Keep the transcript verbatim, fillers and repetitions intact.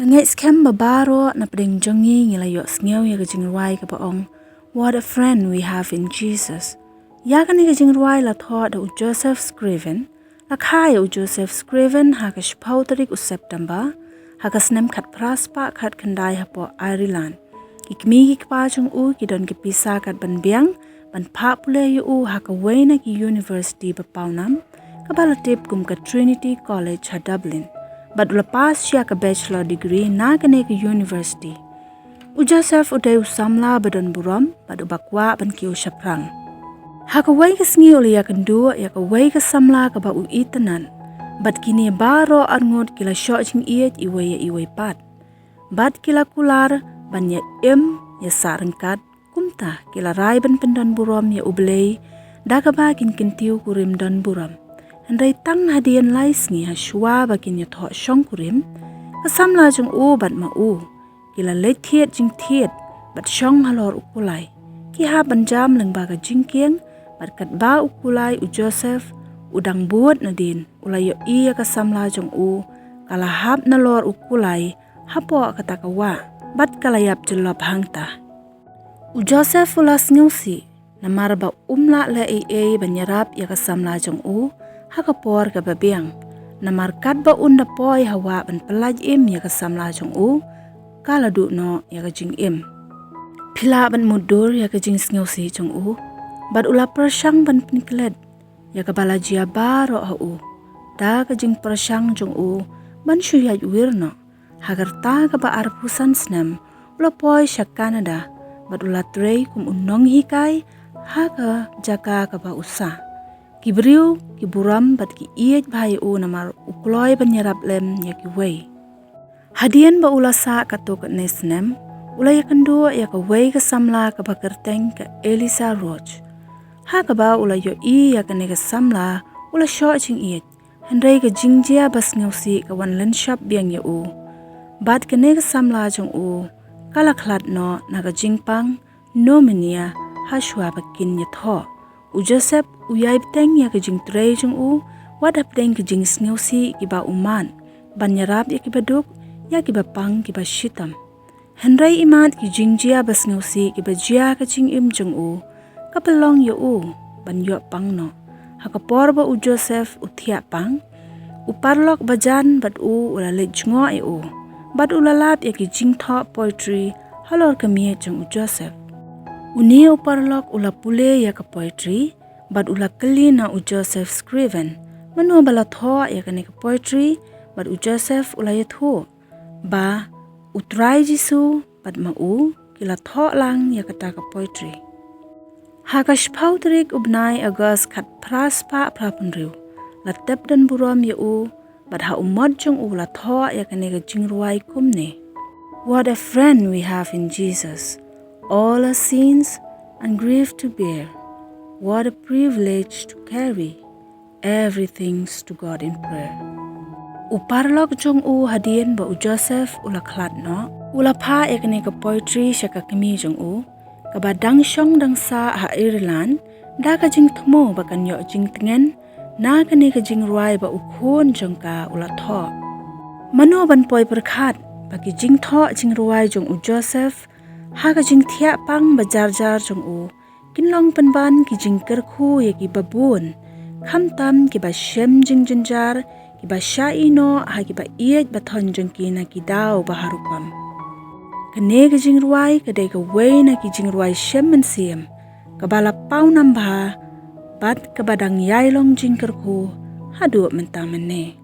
Ngeit skhem ba baroh na pdeng jong ngi ngi la ïohsngew ïa ka jingrwai kaba ong, "What a friend we have in Jesus." Ïa kane ka jingrwai la thoh da u Joseph Scriven, la kha ïa u Joseph Scriven ha ka shiphew tarik u September, ha ka snem khatphra spah khatkhyndai hapoh Ireland. Ki kmie ki kpa jong u ki don ki pisa kat ban biang, ban phah pule ïa u ha kawei na ki university ba pawnam, kaba la tip kum ka Trinity College ha Dublin. Bad u la pass ïa ka bachelor degree na kane ka university. U Joseph u dei u samla ba don burom, bad uba kwah ban kiew shaphrang. Ha kawei ka sngi u la ïakynduh ïa kawei ka samla kaba u itynnad. Bad kine baroh arngut ki la shoh jingïeit iwei ïa iwei pat. Bad ki la kular ban ïa im ïa sah ryngkat, kumta ki la rai ban pyndon burom ïa U Blei, da kaba kin kyntiew kurim don burom. Hynrei tang hadien lai sngi hashwa ba kin ïathoh shongkurim, ka samla jong u bad ma u ki la leit thied jingthied bad shong halor u kulai. Ki hap ban jam lyngba ka jingkieng, bad katba u kulai u Joseph u dang bud nadien, u la ïohi ïa ka samla jong u ka la hap nalor u kulai hapoh kata ka wah, bad ka la ïap jyllop hangta. U Joseph u la sngewsih, namar ba um lah leh ei ei ban ïarap ïa ka samla jong u ha ka por kaba biang. Namar katba un da poi ha wah ban pyllait im ïa ka samla jong u, ka la duh noh ïa ka jingim. Phi lah ban mutdur ïa ka jingsngewsih jong u, bad u la pyrshang ban pynklet ïa kaba la jia baroh ha u da ka jingpyrshang jong u ban shu ïaid wir noh. Ha ka rta kaba arphew san snem, u la poi sha Canada, bad u la trei kum u nonghikai ha ka jaka kaba u sah. Ki briew ki burom bad ki ïeit bha ïa u namar u kloi ban ïarap lem ïa kiwei. Hadien ba u la sah katto katne snem, u la ïakynduh ïa kawei ka samla kaba kyrteng ka Eliza Roach. Ha kaba u la ïohi ïa kane ka samla, u la shoh jingïeit. Hynrei ka jingjia basngewsih ka wan lynshop biang ïa u. Bad kane ka samla jong u ka la khlad noh na ka jingpang pneumonia hashwa ba kin ïathoh. U Joseph u ïai bteng ïa ka jingtrei jong u, wat hapdeng ka jingsngewsih kiba u mad ban ïarap ïa kiba duk, ïa kiba pang, kiba shitom. Hynrei imat ki jingjia basngewsih kiba jia ha ka jingim jong u, ka pynlong ïa u ban ïoh pang noh. Ha ka por ba u Joseph u thiah pang, u paralok bajan bad u u la leit jngoh ïa u, bad u la lap ïa ki jingthoh poetry halor ka miej jong u Joseph. Une u paralok u la pule ïa ka poetry, bad u la kylli na u Joseph Scriven, mano ba la thoh ïa kane ka poetry, bad u Joseph u la ïathuh ba U Trai Jisu bad ma u ki la thoh lang ïa kata ka poetry. Ha ka shiphew tarik u bnai August khatphra spah phra phew, la tep don burom ïa u, bad ha u mot jong u la thoh ïa kane ka jingrwai kumne: What a friend we have in Jesus. All our sins and grief to bear. What a privilege to carry everything to God in prayer. U paralok jong u hadien ba u Joseph u la khlad noh, u la phah ïa kane ka poetry sha ka kmie jong u, kaba dang shong dang sah ha Ireland, da ka jingthmu ba kan ïoh jingtngen na kane ka jingrwai ba u khun jong ka u la thoh. Mano ban poi pyrkhat ba ki jingthoh jingrwai jong u Joseph ha ka jingthiah pang ba jar jar jong u, kin long pynban ki jingkyrkhu ïa kiba bun, khamtam kiba shem jingjynjar, kiba shah ïehnoh ha kiba ïeit ba thon jong ki na ki daw ba ha rukom. Kane ka jingrwai ka dei kawei na ki jingrwai shem mynsiem, kaba la pawnam bha, bad kaba dang ïai long jingkyrkhu haduh mynta mynne.